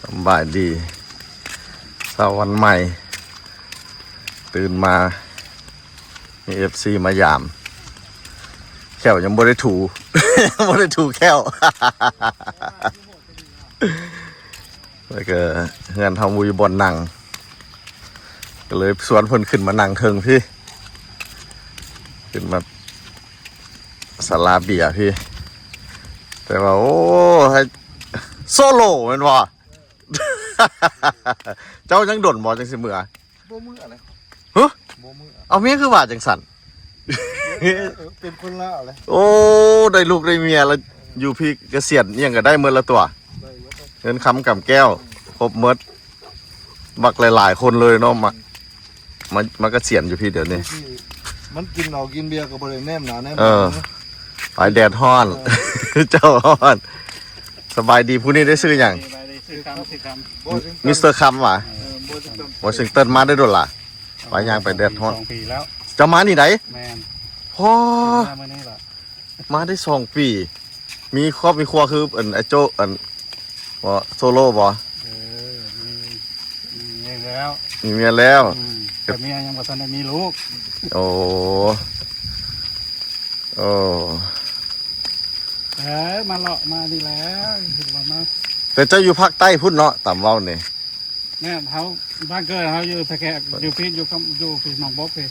ສຳບາຍດີ ເຊົ້າວັນໃໝ່ ຕື່ນມາ ມີເອັຟຊີມາຢາມ ແຂ້ວຍັງບໍ່ໄດ້ຖູ ຍັງບໍ່ໄດ້ຖູແຂ້ວ ແລ້ວກໍເຮືອນເຮົາບໍ່ມີບ່ອນນັ່ງ ກໍເລີຍຊວນເພິ່ນຂຶ້ນມານັ່ງເທິງພີ້ ຂຶ້ນມາສາລາເບຍພີ້ ແຕ່ວ່າ ໂອ້ ໃຫ້ໂຊໂລແມ່ນບໍ່? ເຈົ້າຍັງດົນບໍ່ ຈັ່ງຊິເມືອ? ບໍ່ເມືອແຫຼະ ຮະ? ບໍ່ເມືອ ເອົາ ເມຍຄືວ່າຈັ່ງຊັ້ນ? ເປັນຄົນລາວແຫຼະ ໂອ້ ໄດ້ລູກໄດ້ເມຍແລ້ວ ຢູ່ພີ້ກະສຽນອີ່ຫຍັງກໍໄດ້ໝົດລະຕົວະ ໄດ້ໝົດ ເງິນຄຳກຳແກ້ວ ຄົບໝົດ ບັກຫຼາຍໆຄົນເລີຍເນາະ ມາ ມາ ມາກະສຽນຢູ່ພີ້ດຽວນີ້ ມັນກິນເຫຼົ້າກິນເບຍກໍບໍ່ໄດ້ແນມໜ້າແນມ ເອີ ຕາ ໄປແດດຮ້ອນ ເອີ ເຈົ້າຮ້ອນ ສະບາຍດີ ຜູ້ນີ້ໄດ້ຊື່ຫຍັງ? ຊື່ຄຳ ຊື່ຄຳ ມິສເຕີຄຳຫວາ? ເອີ ວໍຊິງຕັນ ມາໄດ້ດົນລະ? ໄປ ຍ່າງໄປແດດຮ້ອນ ສອງປີແລ້ວ ເຈົ້າມານີ້ໃດ? ແມ່ນ ໂອ້ ມາມື້ນີ້ລະ ມາໄດ້ສອງປີ ມີຄອບມີຄົວຄືອັນ ໄອ້ໂຈ້ ອັນ ບໍ່ ໂຊໂລບໍ່? ເອີ ມີ ມີເມຍແລ້ວ ມີເມຍແລ້ວ ອືມ ແຕ່ເມຍຍັງບໍ່ທັນໄດ້ມີລູກ ໂອ້ ໂອ້ ເອີ ມາເລາະມານີ້ແຫຼະ ເຫັນວ່າມາ ແຕ່ເຈົ້າຢູ່ພາກໃຕ້ພຸ້ນເນາະ ຕາມເວົ້ານີ້ ແມ່ນ ເຮົາ ບ້ານເກີດເຮົາຢູ່ທ່າແຂກ ຢູ່ພີ້ ຢູ່ຄຳ ຢູ່ພີ້ໜອງບົກພີ້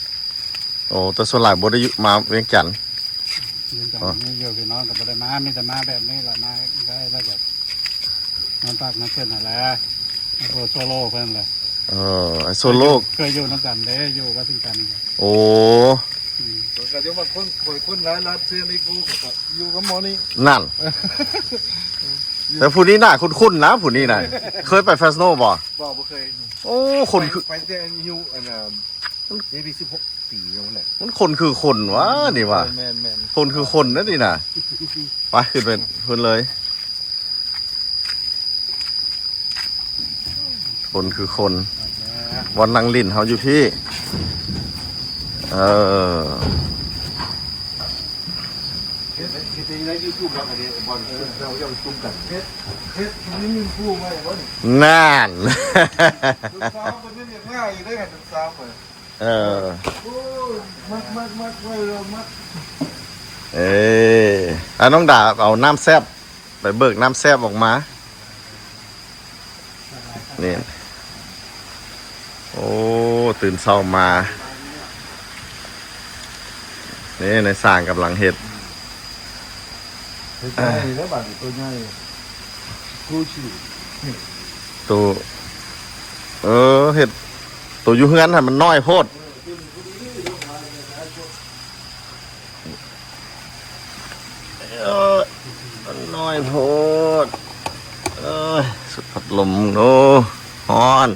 ໂອ້ ແຕ່ສ່ວນຫຼາຍບໍ່ໄດ້ຢູ່ ມາວຽງຈັນ ວຽງຈັນ ອໍ ມີຢູ່ພີ່ນ້ອງກໍບໍ່ໄດ້ມາ ມີແຕ່ມາແບບນີ້ລະ ມາໄດ້ແລ້ວກໍ ນອນປາກນອນເພິ່ນຫັ້ນແຫຼະ ໂຊໂລເພິ່ນແຫຼະ ເອີ ໂຊໂລ ເຄີຍຢູ່ນຳກັນເດ້ ຢູ່ວໍຊິງຕັນ ໂອ້ ອືມ ເຂົາກໍຍັງວ່າຄົນ ຂ້ອຍຄົນຫຼາຍລັດເຊຍນີ້ ກູກໍຢູ່ກັບໝໍນີ້ ນັ້ນ ແຕ່ຜູ້ນີ້ໜ້າຄຸ້ນໆນະ ຜູ້ນີ້ນະ ເຄີຍໄປເຟຣສໂນບໍ່? ບໍ່ ບໍ່ເຄີຍ ໂອ້ ຄົນ ໄປ ຄື ໄປແຕ່ຢູ່ອັນນ່າ ເອບີສິບຫົກ ປີນັ້ນແຫຼະ ມັນຄົນຄືຄົນຫວາ ນີ້ຫວາ ແມ່ນໆໆ ຄົນຄືຄົນນະນີ້ນະ ໄປຂຶ້ນໄປພຸ້ນເລີຍ ຄົນຄືຄົນ ບ່ອນນັ່ງຫຼິ້ນເຮົາຢູ່ພີ້ ເອີ ເຮັດ ເຮັດໃນຢູທູບເຮົາກໍໄດ້ ບ່ອນເຮົາເຈົ້າຈຸ່ມກັນ ເຮັດ ເຮັດ ມັນມີຄູ່ໄວ້ບໍ່ນີ້ ນັ້ນ ລູກສາວເພິ່ນຍັງຢາກມາຢູ່ເດ້ ລູກສາວເພິ່ນ ເອີ ໂອ້ຍ ມັກ ມັກ ມັກ ໄວ້ລະມັກ ເອີ ອາ ນ້ອງດາເອົານ້ຳແຊບ ໄປເບີກນ້ຳແຊບອອກມາ ນີ້ ໂອ້ ຕື່ນເຊົ້າມາ ນີ້ນາຍຊ່າງກຳລັງເຮັດ ເຮັດໃຫຍ່ແລ້ວບາດນີ້ ໂຕໃຫຍ່ ກູຊິ ໂຕ ເອີ ເຮັດ ໂຕຢູ່ເຮືອນຫັ້ນມັນນ້ອຍໂພດ ເອີ ມັນນ້ອຍໂພດ ເອີຍ ສຸດພັດລົມ ໂອ້ ຮ້ອນ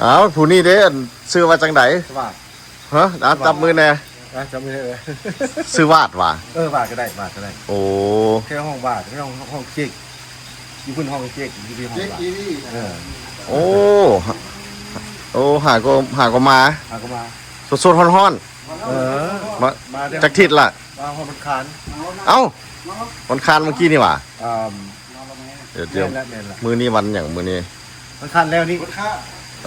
ອ້າວ ຜູ້ນີ້ເດ້ ອັນ ຊື່ວ່າຈັ່ງໃດ? ສະຫວາດ ຮະ ອ່າ ຈັບມືແດ່ ອ່າ ຈັບມືແດ່ ເອີ ຊື່ຫວາດຫວາ? ເອີ ຫວາດກໍໄດ້ ຫວາດກໍໄດ້ ໂອ້ ແຄ່ຫ້ອງຫວາດ ແຄ່ຫ້ອງ ຫ້ອງເຈັກ ຢູ່ພຸ້ນຫ້ອງເຈັກ ຢູ່ພີ້ຫ້ອງຫວາດ ເຈັກອີ່ຫຼີ ເອີ ໂອ້ ໂອ້ ຫາກໍ ຫາກໍມາ ຫາກໍມາ ສົດໆຮ້ອນໆ ເອີ ມາ ມາແຕ່ ຈັກທິດລະ? ມາຮອດວັນຄານ ເອົ້າ ວັນຄານມື້ກີ້ນີ້ຫວາ? ອ່າ ດຽວ ແມ່ນລະ ແມ່ນລະ ມື້ນີ້ວັນຫຍັງ? ມື້ນີ້ວັນຄານແລ້ວນີ້ ເອີ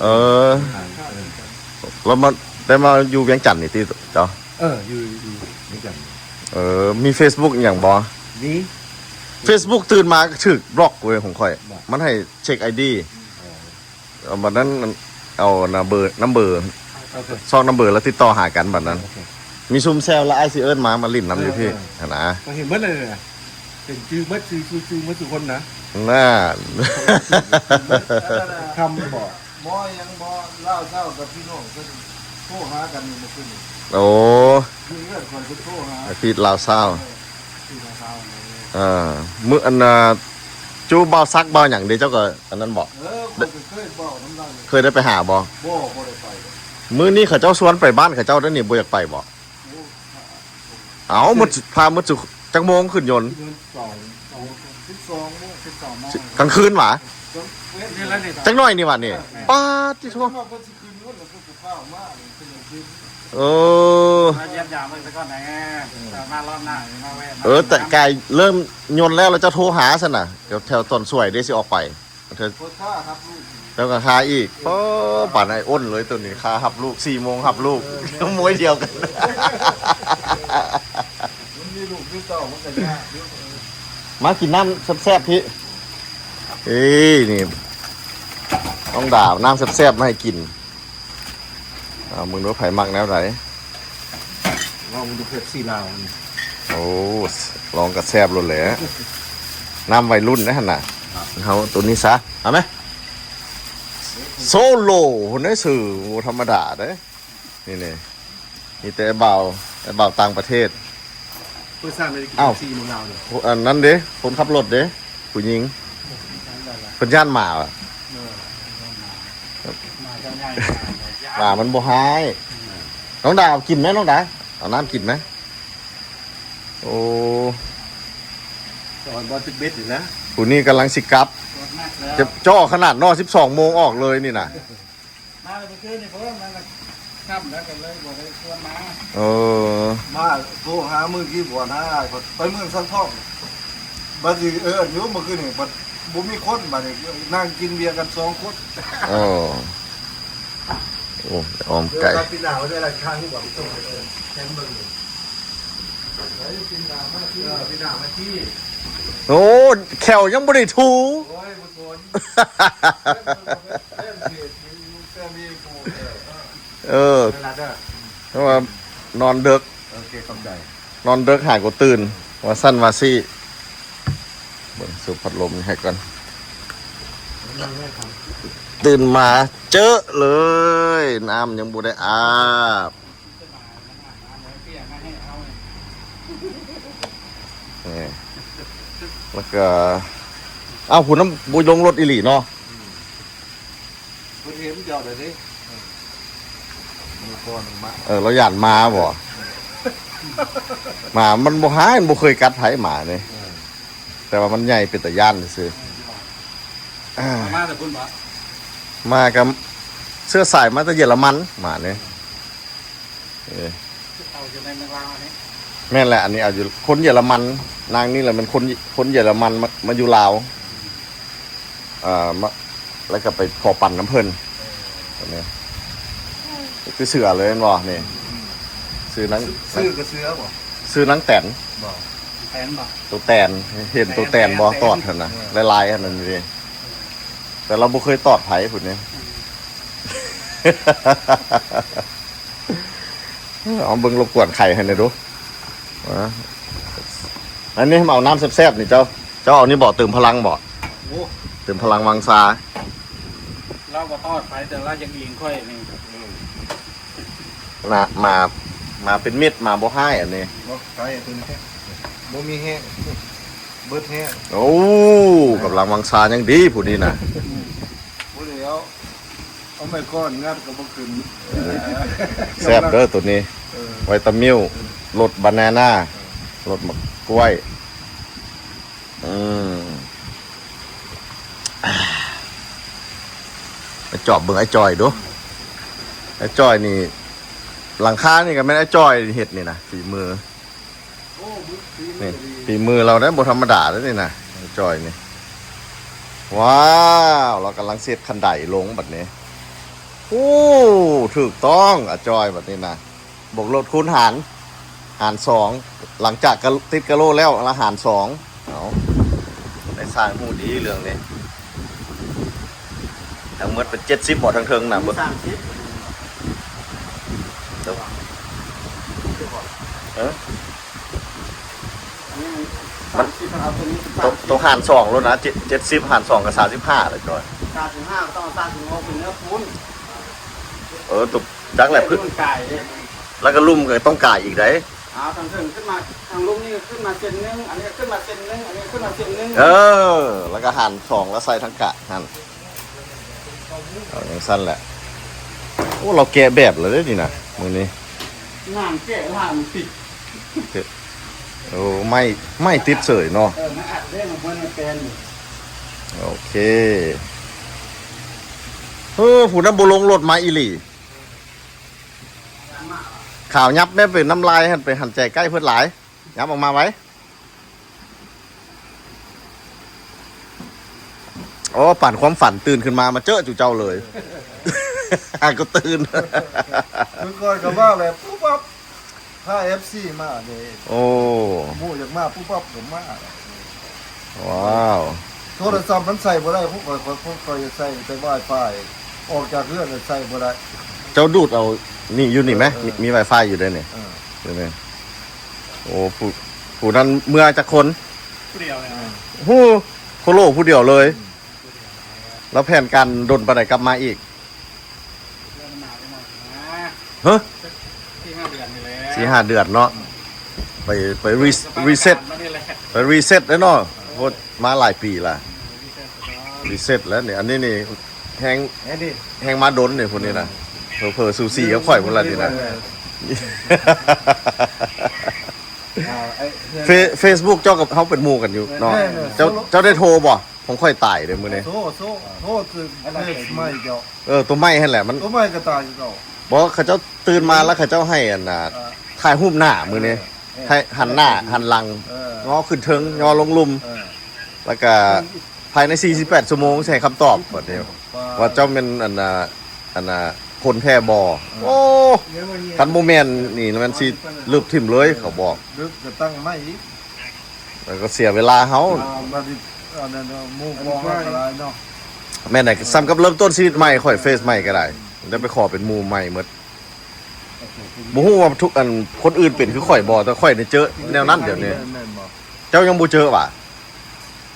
ເອີ ແລ້ວມາ ໄດ້ມາຢູ່ວຽງຈັນນີ້ຕິເຈົ້າ? ເອີ ຢູ່ ຢູ່ວຽງຈັນ ເອີ ມີເຟສບຸກອີ່ຫຍັງບໍ່? ມີ ເຟສບຸກຕື່ນມາກໍຖືກບລັອກເວີຍຂອງຂ້ອຍ ມັນໃຫ້ເຊັກໄອດີ ເອີ ເອົາບັດນັ້ນ ເອົານຳເບີ ນຳເບີ ໂອເຄ ຊອກນຳເບີແລ້ວຕິດຕໍ່ຫາກັນບັດນັ້ນ ໂອເຄ ມີຊຸມແຊວແລ້ວອ້າຍຊິເອີ້ນມາ ມາຫຼິ້ນນຳຢູ່ພີ້ ເອີ ຫັ້ນນະ ກໍເຫັນເບິດເລີຍນະ ເຫັນຈື່ເບິດ ຊື່ ຊື່ ຊື່ໝົດທຸກຄົນນະ ນັ້ນ ຄຳບໍ ໝໍຫຍັງບໍ ລາວຊາວກັບພີ່ນ້ອງເພິ່ນໂທຫາກັນມື້ຄືນນີ້ ໂອ້ ຢູ່ເຮືອນຂ້ອຍເພິ່ນໂທຫາ ໄອ້ພີດລາວຊາວ ເອີ ພີດລາວຊາວ ເອີ ມື້ອັນນ່າ ຈູ່ບ່າວສັກບ່າວຫຍັງເດ້ ເຈົ້າກໍອັນນັ້ນບໍ? ເອີ ຂ້ອຍກໍເຄີຍເວົ້ານຳລາວຢູ່ ເຄີຍໄດ້ໄປຫາບໍ? ບໍ່ ບໍ່ໄດ້ໄປ ມື້ນີ້ເຂົາເຈົ້າຊວນໄປບ້ານເຂົາເຈົ້າເດ້ນີ້ ບໍ່ຢາກໄປບໍ? ໂອ້ ເອົ້າ ໝົດ ພາໝົດຈຸ ຈັກໂມງຂຶ້ນຍົນ? ຂຶ້ນຍົນສອງ ສອງ ສິບສອງໂມງ ສິບສອງໂມງ ກາງຄືນຫວາ? ກາງ ນີ້ແຫຼະນີ້ ຈັກໜ້ອຍນີ້ຫວານີ້ ເອີ ປາດຕິໂທ ເພິ່ນຊິຂຶ້ນຍົນແລ້ວເພິ່ນຊິພາອອກມາ ເພິ່ນຍັງຄືນ ເອີ ມາຢ້ຽມຢາມເບິ່ງຊະກ່ອນແດ່ ເອີ ມາລອບໜ້າມາແວະ ເອີ ແຕ່ກາຍເລີ່ມຍົນແລ້ວ ແລ້ວເຈົ້າໂທຫາຊັ້ນນະ ແຖວ ແຖວຕອນສວຍເດ້ ຊິອອກໄປ ໂພດຄ່າຮັບລູກ ແລ້ວກໍຄ່າອີກ ໂອ້ ປານໄອ້ອ້ນເລີຍໂຕນີ້ ຄ່າຮັບລູກ ສີ່ໂມງຮັບລູກ ໂມຍດຽວກັນ ມັນມີລູກຢູ່ຕໍ່ ມັນກໍຍາກຢູ່ ມາກິນນ້ຳແຊບໆ ພີ້ ເອີ ນີ້ ນ້ອງດາເອົານ້ຳແຊບໆ ມາໃຫ້ກິນ. ເອົາ ເບິ່ງດູໃຜມັກແນວໃດ ລອງເບິ່ງດູເປັບຊີລາວນີ້ ໂອ້ ລອງກໍແຊບໂລດແຫຼະ ນ້ຳໄວລຸ້ນເດ້ຫັ້ນນະ ເຮົາໂຕນີ້ຊະ ເອົາໄໝ ໂຊໂລພຸ້ນເດ້ ຊື່ບໍ່ທຳມະດາເດ້ ນີ້ໆ ມີແຕ່ອ້າຍບ່າວ ອ້າຍບ່າວຕ່າງປະເທດ ເປີດສາມນາລິກາ ອ້າວ ສີ່ໂມງລາວນີ້ ໂອ້ ອັນນັ້ນເດ້ ຄົນຂັບລົດເດ້ ຜູ້ຍິງ ເພິ່ນຢ້ານໝາຫວາ ເອີ ໝາມັນບໍ່ຮ້າຍ ນ້ອງດາວກິນໄໝ ນ້ອງດາ ເອົານ້ຳກິນໄໝ ໂອ້ ຈອດບໍ່ຖືກເບັດຢູ່ແລ້ວ ຜູ້ນີ້ກຳລັງຊິກັບ ຈະຈໍ້ຂະໜາດເນາະ ສິບສອງໂມງອອກເລີຍນີ້ນະ ມາເມື່ອຄືນນີ້ ເພາະວ່າມັນຄ່ຳແລ້ວ ກໍເລີຍບໍ່ໄດ້ຊວນມາ ເອີ ມາໂທຫາມື້ກີ້ບວນຫາອ້າຍ ໄປເມືອງສັງທອງ ບັດຊິເອີ້ນຢູ່ມື້ຄືນນີ້ ບັດບໍ່ມີຄົນ ບັດນີ້ນັ່ງກິນເບຍກັນສອງຄົນ ເອີ ໂອ້ ອ້ອມໄກ ເອີ ປີໜ້າເຂົາຈະໄດ້ທາງທີ່ບໍ່ໄປສົ່ງ ເອີ ແຄມເບິ່ງ ເອີ ປີໜ້າມາທີ່ ເອີ ປີໜ້າມາທີ່ ໂອ້ ແຂ້ວຍັງບໍ່ໄດ້ຖູ ໂອ້ຍ ເອີ ເພາະວ່ານອນເດິກ ໂອເຄ ຂອບໃຈ ນອນເດິກຫາກໍຕື່ນ ວ່າຊັ້ນວ່າຊີ້ ເບິ່ງສູບພັດລົມໃຫ້ກ່ອນ ຕື່ນມາເຈີເລີຍ ນ້ຳຍັງບໍ່ໄດ້ອາບ. ນີ້ ແລ້ວກໍ ເອົ້າ ຜູ້ນັ້ນບໍ່ລົງລົດອີ່ຫຼີເນາະ ເພິ່ນເຫັນເຈົ້າແລ້ວເດ້ ເອີ ມື້ກ່ອນມາ ເອີ ລາວຢ້ານໝາບໍ ໝາມັນບໍ່ຮ້າຍ ມັນບໍ່ເຄີຍກັດໃຜໝານີ້ ເອີ ແຕ່ວ່າມັນໃຫຍ່ເປັນຕາຢ້ານຊື່ໆ ເອີ ມາແຕ່ພຸ້ນບໍ ມາກັບເຊື້ອສາຍມາແຕ່ເຢຍລະມັນ ໝານີ້ ເອີ ເອົາຢູ່ໃນເມືອງລາວນີ້ ແມ່ນແຫຼະ ອັນນີ້ເອົາຢູ່ ຄົນເຢຍລະມັນ ນາງນີ້ແຫຼະແມ່ນຄົນ ຄົນເຢຍລະມັນ ມາ ມາຢູ່ລາວ ເອີ ມາ ແລ້ວກໍໄປຂໍປັນນຳເພິ່ນ ເອີ ອັນນີ້ ຄືເສືອເລີຍແມ່ນບໍ່ ນີ້ ອືມ ຊື່ນາງ ຊື່ກໍເສືອບໍ ຊື່ນາງແຕນ ບໍ ແຕນບໍ ໂຕແຕນ ເຫັນໂຕແຕນບໍ່ ແຕນ ຕອດຫັ້ນນະ ເອີ ຫຼາຍໆ ອັນນັ້ນເດ້ ເອີ ແຕ່ລາວບໍ່ເຄີຍຕອດໃຜພຸ້ນນີ້ ອືມ ເອົາເບິ່ງ ລົບກວນໄຂ່ໃຫ້ແດ່ດູ ອາ ອັນນີ້ເອົານ້ຳແຊບໆ ນີ້ເຈົ້າ ເຈົ້າເອົານີ້ບໍ ເຕີມພະລັງບໍ ໂອ້ ເຕີມພະລັງວັງຊາ ລາວບໍ່ຕອດໃຜ ແຕ່ລາວຢາກອີງຂ້ອຍນີ້ ອືມ ນະ ໝາ ໝາເປັນມິດ ໝາບໍ່ຮ້າຍອັນນີ້ ບໍ່ໃຊ້ຕົວນີ້ ບໍ່ມີແຮງ ເບິດແຮງ ໂອ້ ກຳລັງວັງຊາຍັງດີຜູ້ນີ້ນະ ບໍ່ແລ້ວ ເອົາໄມ້ຄ້ອນງັດກໍບໍ່ຂຶ້ນ ແຊບເດີໂຕນີ້ ເອີ ໄວຕາມິວ ເອີ ລົດບານານາ ເອີ ລົດໝາກກ້ວຍ ອືມ ໄປຈອບເບິ່ງອ້າຍຈ່ອຍດູ ອ້າຍຈ່ອຍນີ້ ຫຼັງຄານີ້ກໍແມ່ນອ້າຍຈ່ອຍເຮັດນີ້ນະ ຝີມື ໂອ້ ມື ຝີມື ນີ້ ດີ ຝີມືລາວເດ້ ບໍ່ທຳມະດາເດ້ນີ້ນະ ອ້າຍຈ່ອຍນີ້ ວ້າວ ລາວກຳລັງເຮັດຄັນໄດລົງບັດນີ້ ໂອ້ ຖືກຕ້ອງ ອ້າຍຈ່ອຍບັດນີ້ນະ ບວກລົບຄູນຫານ ຫານສອງ ຫຼັງຈາກກະ ຕິດກະໂຫຼແລ້ວ ລະຫານສອງ ເອົາ ໄດ້ຊ່າງຮູ້ດີເລື່ອງນີ້ ທັງໝົດເປັນເຈັດສິບບໍ ທັງເທິງນະ ເບິດ ສາມສິບ ເອີ ມັນ ສາມສິບ ເອົາຕົວນີ້ ໂຕ ສາມສິບ ໂຕຫານສອງໂລດນະ ເຈັດ ເຈັດສິບຫານສອງກໍສາມສິບຫ້າແຫຼະ ຈອຍ ສາມສິບຫ້າ ຕ້ອງເອົາສາມສິບຫົກເປັນເນື້ອຄູນ ເອີ ໂຕ ຈັກແຫຼະ ເພາະມັນກາຍເດ້ ແລ້ວກໍລຸ່ມກໍຕ້ອງກາຍອີກໃດ ອ່າ ທາງເທິງຂຶ້ນມາ ທາງລຸ່ມນີ້ຂຶ້ນມາເຊັນໜຶ່ງ ອັນນີ້ຂຶ້ນມາເຊັນໜຶ່ງ ອັນນີ້ຂຶ້ນມາເຊັນໜຶ່ງ ເອີ ແລ້ວກໍຫານສອງ ແລ້ວໃສ່ທາງກາງຫັ້ນ ເອົາຈັ່ງຊັ້ນແຫຼະ ໂອ້ ລາວແກະແບບແລ້ວເດ້ນີ້ນະ ມື້ນີ້ ງານແກະລາວຕິດ ໂອ້ ໄມ້ ໄມ້ຕິດເສີຍເນາະ ເອີ ມັນອັດເດ້ ມັນບໍ່ແມ່ນແປນ ໂອເຄ ເອີ ຜູ້ນັ້ນບໍ່ລົງລົດມາອີ່ຫຼີ ງານມາ ຂາວຫຍັບແມ່ນເປັນນ້ຳລາຍຫັ້ນ ໄປຫັ້ນແຈໃກ້ເພິ່ນຫຼາຍ ຫຍັບອອກມາໄວ. ໂອ້ ປານຄວາມຝັນຕື່ນຂຶ້ນມາ ມາເຈີຈຸເຈົ້າເລີຍ ຫາກໍຕື່ນ ຄືຂ້ອຍກໍມາແລ້ວ ປຸບປັບ ພາເອັຟຊີມາເດ້. ໂອ້ ໝູ່ຢາກມາປຸບປັບກໍມາ. ວ້າວ ໂທລະສັບມັນໃຊ້ບໍ່ໄດ້ ພວກຂ້ອຍ ພວກຂ້ອຍໃຊ້ແຕ່ວາຍຟາຍ ອອກຈາກເຮືອນແລ້ວໃຊ້ບໍ່ໄດ້. ເຈົ້າດູດເອົານີ້ຢູ່ນີ້ແມ ເອີ ມີ ມີວາຍຟາຍຢູ່ເດ້ນີ້ ເອີ ຢູ່ນີ້. ໂອ້ ຜູ້ ຜູ້ນັ້ນເມືອຈັກຄົນ? ຜູ້ດຽວເລີຍນະ. ໂອ້ ໂຄໂລຜູ້ດຽວເລີຍ. ອືມ ແລ້ວແຜນການດົນປານໃດກັບມາອີກ? ຮະ? ສີ່ຫ້າເດືອນນີ້ແຫຼະ ສີ່ຫ້າເດືອນເນາະ. ໄປ ໄປຣີ ຣີເຊັດ ໄປຣີເຊັດເດ້ເນາະ. ໂອ້ ມາຫຼາຍປີລະ ຣີເຊັດແລ້ວນີ້. ອັນນີ້ນີ້ແຮງ ແຮງມາດົນນີ້ ຜູ້ນີ້ນະ. ເຜີໆສູສີກັບຂ້ອຍພຸ້ນລະນີ້ນະ. ອ່າ ເຟ ເຟສບຸກເຈົ້າກັບເຮົາເປັນໝູ່ກັນຢູ່ເນາະ. ແມ່ນ ເຈົ້າ ເຈົ້າໄດ້ໂທບໍ່? ຂອງຂ້ອຍຕາຍເດ້ມື້ນີ້. ໂທ ໂທ ໂທຄືເຟສໃໝ່ເຈົ້າ. ເອີ ຕົວໃໝ່ຫັ້ນແຫຼະ ມັນ ຕົວໃໝ່ກໍຕາຍຄືເກົ່າ. ບໍ່ ເຂົາເຈົ້າຕື່ນມາແລ້ວເຂົາເຈົ້າໃຫ້ອັນນ່າ ເອີ ຖ່າຍຮູບໜ້າມື້ນີ້ ເອີ ໃຫ້ຫັນໜ້າ ເອີ ຫັນຫຼັງ ເອີ ຍໍຂຶ້ນເທິງ ຍໍລົງລຸ່ມ ເອີ ແລ້ວກໍພາຍໃນສີ່ສິບແປດຊົ່ວໂມງຊິໃຫ້ຄຳຕອບ ວ່າ ວ່າເຈົ້າແມ່ນອັນນ່າ ອັນນ່າ ຄົນແທ້ບໍ່. ເອີ ໂອ້ ຄັນບໍ່ແມ່ນນີ້ແມ່ນຊິລຶບຖິ້ມເລີຍ ເຂົາບອກ ດຶກກໍຕັ້ງໃໝ່ອີກ ແລ້ວກໍເສຍເວລາເຮົາ. ອ່າ ບັດນີ້ອັນນັ້ນເນາະ ໝູ່ກອງເຮົາກໍຫຼາຍເນາະ. ແມ່ນແຫຼະ ສ່ຳກັບເລີ່ມຕົ້ນຊີວິດໃໝ່ ຂ້ອຍເຟສໃໝ່ກໍໄດ້ ໄດ້ໄປຂໍເປັນໝູ່ໃໝ່ໝົດ. ບໍ່ຮູ້ວ່າທຸກອັນ ຄົນອື່ນເປັນຄືຂ້ອຍບໍ່ ແຕ່ຂ້ອຍນີ້ເຈີແນວນັ້ນດຽວນີ້. ແມ່ນ ແມ່ນບໍ່? ເຈົ້າຍັງບໍ່ເຈີຫວາ?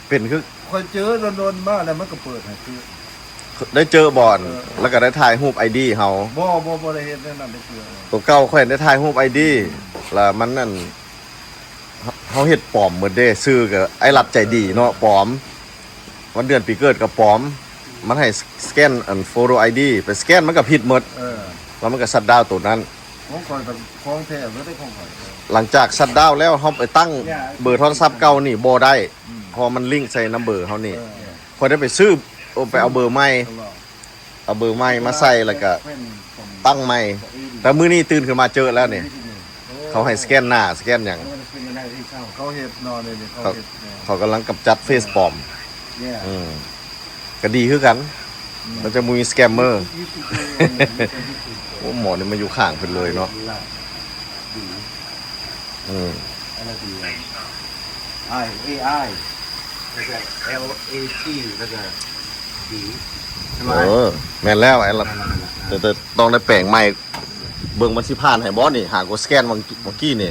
ເປັນຄື ຂ້ອຍເຈີດົນໆມາແລ້ວ ມັນກໍເປີດໃຫ້ຄື ໄດ້ເຈີບໍ່? ເອີ ແລ້ວກໍໄດ້ຖ່າຍຮູບໄອດີເຮົາ. ບໍ່ ບໍ່ ບໍ່ໄດ້ເຮັດແນວນັ້ນໄດ້ເທື່ອ. ຕົວເກົ່າຂ້ອຍໄດ້ຖ່າຍຮູບໄອດີ ແລ້ວມັນນັ້ນ ເຮົາ ເຮົາເຮັດປອມໝົດເດ້ ຊື່ກໍໄອ້ລັດໃຈດີເນາະ ປອມ ວັນເດືອນປີເກີດກໍປອມ ມັນໃຫ້ສະ ສະແກນອັນໂຟໂຕໄອດີ ໄປສະແກນມັນກໍຜິດໝົດ. ເອີ ແລ້ວມັນກໍຊັດດາວໂຕນັ້ນ. ຂອງຂ້ອຍກໍຂອງແທ້ເບິດເດ້ຂອງຂ້ອຍ. ຫຼັງຈາກຊັດດາວແລ້ວ ເຮົາໄປຕັ້ງເບີໂທລະສັບເກົ່ານີ້ບໍ່ໄດ້ ອືມ ເພາະວ່າມັນລິ້ງໃສ່ນຳເບີເຮົານີ້. ເອີ ຂ້ອຍໄດ້ໄປຊື້ ໂອ ໄປເອົາເບີໃໝ່ ເອີ ເອົາເບີໃໝ່ມາໃສ່ ແລ້ວກະຕັ້ງໃໝ່. ແຕ່ມື້ນີ້ຕື່ນຂຶ້ນມາເຈີແລ້ວນີ້ ເຂົາໃຫ້ສະແກນໜ້າ ສະແກນຫຍັງ ເຂົາເຮັດເນາະ ເຂົາເຮັດ ເຂົາກຳລັງກຳຈັດເຟສປອມ. ອືມ ກໍດີຄືກັນ ມັນຈະບໍ່ມີສະແກມເມີ. ໂອ້ ໝໍນີ້ມາຢູ່ຂ້າງເພິ່ນເລີຍເນາະ. ອືມ ແລ້ວກໍ ແອລ ເອ ທີ ແລ້ວກໍ ດີ ເອີ ແມ່ນແລ້ວ ແຕ່ ແຕ່ຕ້ອງໄດ້ແປງໃໝ່. ເບິ່ງມັນຊິຜ່ານໃຫ້ບໍ່ນີ້ ຫາກໍສະແກນເມື່ອກີ້ນີ້.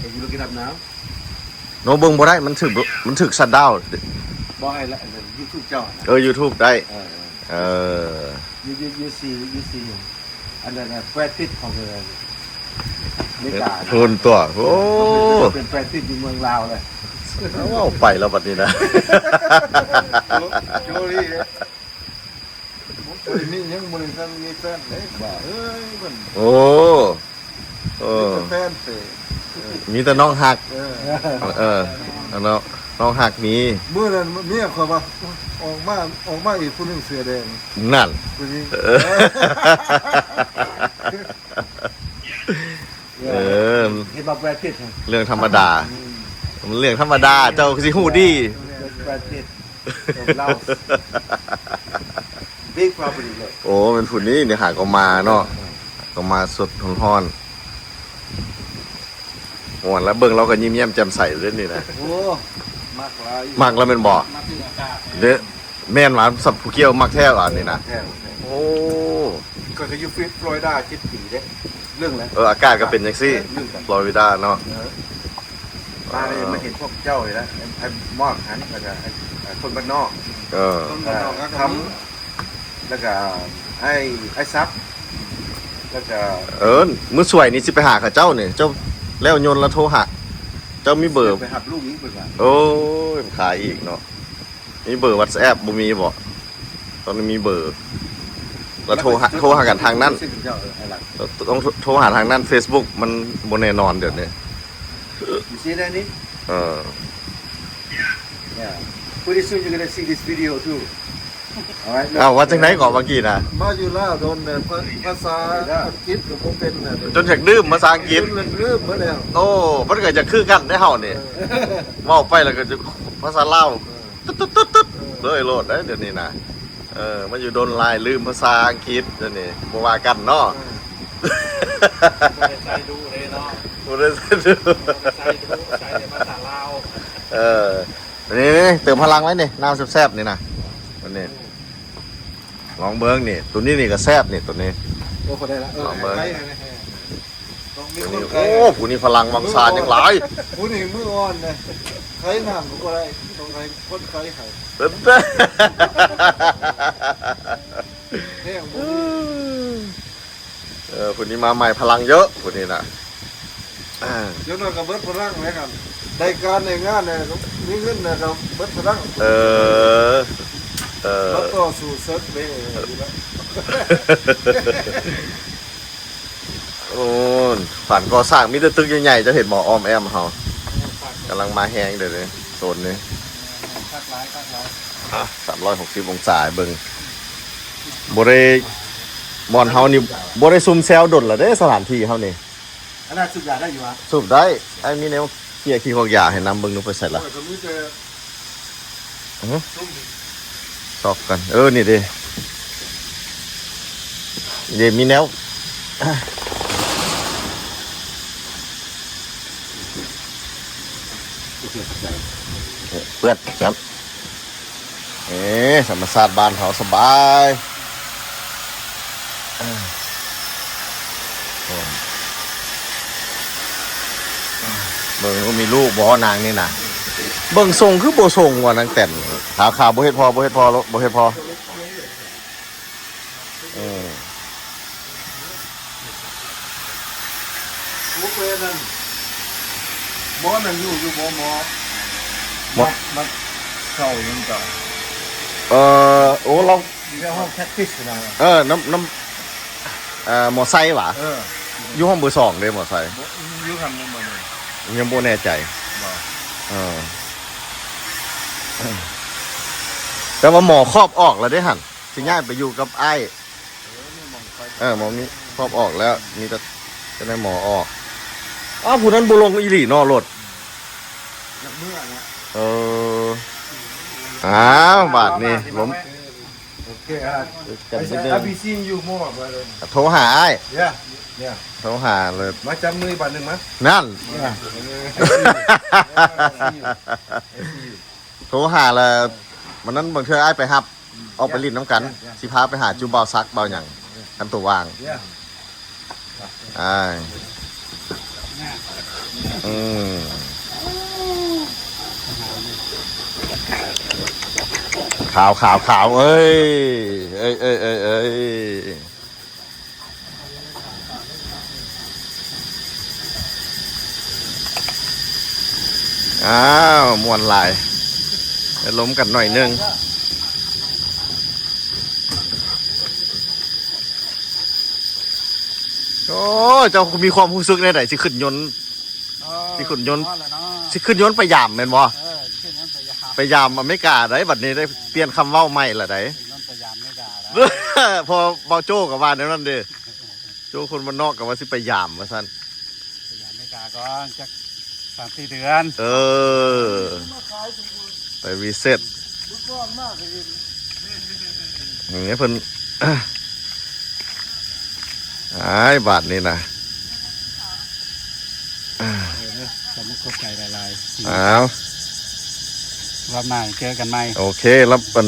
ໂນ ເບິ່ງບໍ່ໄດ້ ມັນຖືກ ມັນຖືກຊັດດາວ. ບໍ່ໃຫ້ລະ ຢູທູບເຈົ້າ ເອີ ຢູທູບໄດ້. ເອີ ເອີ ຢູ ຢູ ຢູຊີ ຢູຊີ ອັນນັ້ນນະ ແບຣດ ພິດ ຂອງ ເອີ ອາເມລິການະ ໂພນຕົວະ. ໂອ້ ເປັນແບຣດ ພິດ ຢູ່ເມືອງລາວເລີຍ. ເວົ້າໄປແລ້ວບັດນີ້ນະ ໂຈລີ ບໍ່ໄດ້ມີຫຍັງ ບໍ່ໄດ້ມີແຟນເດ້ ບ້າເອີຍ ມັນ ໂອ້ ເອີ ມີແຕ່ແຟນເຕະ ມີແຕ່ນ້ອງຮັກ. ເອີ ເອີ ເນາະ ນ້ອງຮັກມີ. ມື້ນັ້ນເມຍຂ້ອຍວ່າ ອອກມາ ອອກມາອີກຜູ້ໜຶ່ງເສື້ອແດງ ນັ້ນ ຜູ້ຍິງ ເອີ ເອີ ເຫັນວ່າແບຣດ ພິດ ເລື່ອງທຳມະດາ ອືມ ມັນເລື່ອງທຳມະດາ ເຈົ້າຄືຊິຮູ້ດີ. ແບຣດ ພິດ Big property ເລີຍ. ໂອ້ ແມ່ນຜູ້ນີ້ນີ້ຫາກໍມາເນາະ ເອີ ກໍມາສົດຮ້ອນໆ ມ່ວນລະ. ເບິ່ງລາວກໍຍິ້ມແຍ້ມແຈ່ມໃສເດ້ນີ້ນະ. ໂອ້ ມັກຫຼາຍ ມັກລະແມ່ນບໍ່? ມັກຄືອາກາດເດ້. ແມ່ນຫວາ ສັບຜູ້ກ່ຽວມັກແທ້ຫວານີ້ນະ. ແທ້ ໂອ້ ຂ້ອຍກໍຢູ່ຟລໍຣິດາເຈັດປີເດ້ ເລື່ອງແຫຼະ. ເອີ ອາກາດກໍເປັນຈັ່ງຊີ້ ເລື່ອງກັນ ຟລໍຣິດາເນາະ. ເອີ ມາເລີຍ ເອີ ມາເຫັນພວກເຈົ້ານີ້ລະ ໄອ້ ໄອ້ມອກຫັ້ນ ແລ້ວກໍໄອ້ ໄອ້ຄົນບ້ານນອກ ເອີ ຄົນບ້ານນອກ ເອີ ຄຳ ແລ້ວກໍໄອ້ ໄອ້ສັບ ແລ້ວກໍ ເອີ ມື້ສວຍນີ້ຊິໄປຫາເຂົາເຈົ້ານີ້ ເຈົ້າແລ້ວຍົນລະໂທຫາ ເຈົ້າມີເບີ ໄປຮັບລູກອີກເພິ່ນວ່າ. ໂອ້ຍ ຂາຍອີກເນາະ. ມີເບີວັອດແອັບບໍ່? ມີບໍ່? ຕ້ອງໄດ້ມີເບີ ແລ້ວໂທຫາ ໂທຫາກັນທາງນັ້ນ ເອີ ຕ້ອງໂທຫາທາງນັ້ນ. ເຟສບຸກມັນບໍ່ແນ່ນອນດຽວນີ້. You see that, Nick? ເອີ Yeah. Pretty soon you're gonna see this video too. ເອົາ ວ່າຈັ່ງໃດເກາະເມື່ອກີ້ນະ? ມາຢູ່ລາວດົນແລ້ວ ພາ ພາສາອັງກິດກໍບໍ່ເປັນແລ້ວ ຈົນຢາກລືມພາສາອັງກິດ ຈົນລືມໝົດແລ້ວ. ໂອ້ ມັນກໍຈະຄືກັນເດ້ເຮົານີ້ ເອີ ເວົ້າໄປແລ້ວກໍຈະພາສາລາວ ເອີ ຕຶດໆໆໆ ເອີ ເລີຍໂລດເດ້ດຽວນີ້ນະ. ເອີ ມາຢູ່ດົນຫຼາຍລືມພາສາອັງກິດດຽວນີ້ ບໍ່ວ່າກັນເນາະ ເອີ ບໍ່ໄດ້ໃຊ້ດຸເດ້ເນາະ ບໍ່ໄດ້ໃຊ້ດຸ ບໍ່ໄດ້ໃຊ້ດຸ ໃຊ້ແຕ່ພາສາລາວ. ເອີ ນີ້ໆ ເຕີມພະລັງໄວ້ນີ້ ນ້ຳແຊບໆນີ້ນະ ນີ້ ລອງເບິ່ງນີ້ ໂຕນີ້ນີ້ກໍແຊບນີ້ ໂຕນີ້ ໂອ້ ພໍໄດ້ລະ ເອີ ລອງເບິ່ງ ໃຫ້ ໃຫ້ ໃຫ້ ຕ້ອງມີຄົນຂາຍ ໂອ້ ຜູ້ນີ້ພະລັງວັງຊາຍັງຫຼາຍ ຜູ້ນີ້ມືອ່ອນນະ ຂາຍນ້ຳກໍບໍ່ໄດ້ ຕ້ອງໃຫ້ຄົນຂາຍໃຫ້ ແພງບໍ່ມີ. ເອີ ຜູ້ນີ້ມາໃໝ່ພະລັງເຍາະ ຜູ້ນີ້ນະ ອ່າ ຈັກໜ້ອຍກໍເບິດພະລັງແລ້ວກັນ ໄດ້ການໄດ້ງານແລ້ວ ມີເງິນແລ້ວກໍເບິດພະລັງ ເອີ ເອີ ມາຕໍ່ສູ້ເສິກເດ້ ໂອ້ ຝັນກໍ່ສ້າງມີແຕ່ຕຶກໃຫຍ່ໆ ເຈົ້າເຫັນບໍ່ ອ້ອມແອ້ມເຮົາ ກຳລັງມາແຮງເດ້ ໂຊນນີ້ ຄັກຫຼາຍ ຄັກຫຼາຍ ອ່ະ ສາມຮ້ອຍຫົກສິບອົງສາໃຫ້ເບິ່ງ ບໍ່ໄດ້ ບ່ອນເຮົານີ້ບໍ່ໄດ້ຊຸມແຊວດົນແລ້ວເດ້ ສະຖານທີ່ເຮົານີ້ ອັນນັ້ນສູບຢາໄດ້ຢູ່ຫວາ? ສູບໄດ້ ອ້າຍມີແນວເກຍຂີ້ຄອກຢາໃຫ້ນຳ ເບິ່ງດູໄປໃສລະ? ໂອ້ຍ ກໍມີແຕ່ ຫື? ຊຸມ ຊອກກັນ ເອີ ນີ້ເດ້ ເດ້ ມີແນວ ເປື້ອນຊ້ຳ. ເອີ ທຳມະຊາດບ້ານເຮົາສະບາຍ ເບິ່ງ ມີລູກບໍ່ນາງນີ້ນະ ເບິ່ງຊົງຄືບໍ່ຊົງວ່ານາງແຕນ ຂາວໆ ບໍ່ເຮັດພໍ ບໍ່ເຮັດພໍ ບໍ່ເຮັດພໍ ເອີ ໂອ້ ເປັນນັ້ນ ໝໍນັ້ນຢູ່ ຢູ່ບໍ່ ໝໍ ໝໍ ມັດ ມັດເຂົ້າຫຍັງກໍ ເອີ ໂອ້ ລາວຢູ່ໃນຫ້ອງແທັກຕິກນະ ເອີ ນຳ ນຳ ເອີ ໝໍໄຊຫວາ? ເອີ ຢູ່ຫ້ອງເບີສອງເດ້ ໝໍໄຊ ບໍ່ ຢູ່ຫັ້ນບໍ່ ຍັງບໍ່ແນ່ໃຈ ບໍ່ ເອີ ແຕ່ວ່າໝໍຄອບອອກແລ້ວເດ້ຫັ້ນ ຊິຍ້າຍໄປຢູ່ກັບອ້າຍ ເອີ ໝໍມີຄອບອອກແລ້ວ ມີແຕ່ ຈະໄດ້ໝໍອອກ ອ້າວ ຜູ້ນັ້ນບໍ່ລົງອີ່ຫຼີເນາະ ລົດ ຢາກເມືອນະ ເອີ ອ້າວ ບາດນີ້ ລົມ ໂອເຄ ອ່າ ກັນນິດໜຶ່ງ I'll be seeing you more, brother. ໂທຫາອ້າຍ Yeah, yeah. ໂທຫາເລີຍ ມາຈັບມືບາດໜຶ່ງມາ ນັ້ນ Yeah. ໂທຫາແລ້ວ ມື້ນັ້ນບາງເທື່ອອ້າຍໄປຮັບ ອອກໄປຫຼິ້ນນຳກັນ ຊິພາໄປຫາຈຸບ່າວສັກບ່າວຫຍັງ ຄັນໂຕວ່າງ ອ້າຍ ອືມ ຂາວ ຂາວ ຂາວ ເອີຍ ເອີຍ ເອີຍ ເອີຍ ເອີຍ. ອ້າວ ມ່ວນຫຼາຍ ໄດ້ລົມກັນໜ້ອຍໜຶ່ງ ໂອ້ ເຈົ້າມີຄວາມຮູ້ສຶກແນວໃດ ຊິຂຶ້ນຍົນ ເອີ ຊິຂຶ້ນຍົນ ພໍແລ້ວເນາະ ຊິຂຶ້ນຍົນໄປຢາມແມ່ນບໍ່? ເອີ ຊິຂຶ້ນຍົນໄປຢາມ ໄປຢາມອາເມລິກາໄດ໋ ບັດນີ້ໄດ້ປ່ຽນຄຳເວົ້າໃໝ່ລະໄດ໋ ຂຶ້ນຍົນໄປຢາມອາເມລິກາ ເພາະເບົາໂຈ້ກໍວ່າແນວນັ້ນເດ້ ໂຈ້ຄົນບ້ານນອກກໍວ່າຊິໄປຢາມວ່າຊັ້ນ ໄປຢາມອາເມລິກາກ່ອນຈັກສາມສີ່ເດືອນ ເອີ ໄປວິເຊັດ ນີ້ເພິ່ນ ອ້າຍ ບາດນີ້ນະ ເອີ ຂອບໃຈຫຼາຍໆ ອ້າວ ຮອບໜ້າເຈີກັນໃໝ່ ໂອເຄ ແລ້ວອັນ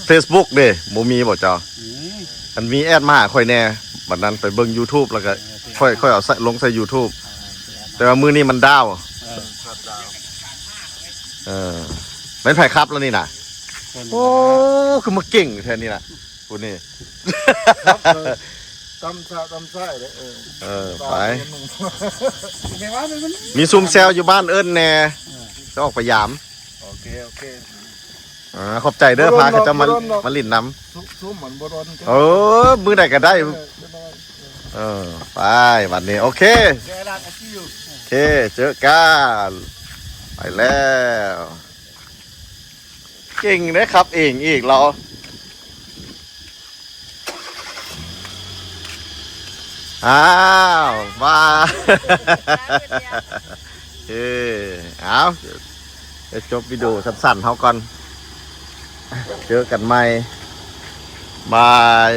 ເຟສບຸກເດ້ ບໍ່ມີບໍ່ເຈົ້າ? ມີ ຄັນມີແອດມາຫາຂ້ອຍແດ່ ບັດນັ້ນໄປເບິ່ງຢູທູບ ແລ້ວກໍ ເອີ ໂອເຄ ຄ່ອຍ ຄ່ອຍເອົາໃສ່ ລົງໃສ່ຢູທູບ ເອີ ໂອເຄ ແຕ່ວ່າມື້ນີ້ມັນດາວ ເອີ ເອີ ແມ່ນໃຜຂັບລະນີ້ນະ? ເພິ່ນ ໂອ້ ຄືມາເກັ່ງແທ້ນີ້ນະ ຜູ້ນີ້ ຄັບເລີຍ ຕຳຊະ ຕຳຊາຍເດ້ ເອີ ເອີ ໄປ ມີຊຸມແຊວຢູ່ບ້ານເອີ້ນແດ່ ເອີ ຈະອອກໄປຢາມ ໂອເຄ ໂອເຄ ອ່າ ຂອບໃຈເດີ ພາເຂົາເຈົ້າມາ ມາຫຼິ້ນນຳ ຊຸມ ຊຸມມັນບໍ່ດົນ ເອີ ມື້ໃດກໍໄດ້ ເອີ ເອີ ໄປ ບັດນີ້ ໂອເຄ ໂອເຄ ເຈີກັນ ໄປແລ້ວ ເກັ່ງເດ້ ຂັບເອງອີກລາວ ອ້າວ ວ່າ ເອີ ເອົາ ດຽວຈົບວິດີໂອສັ້ນໆເຮົາກ່ອນ ເຈີກັນໃໝ່ ບາຍ.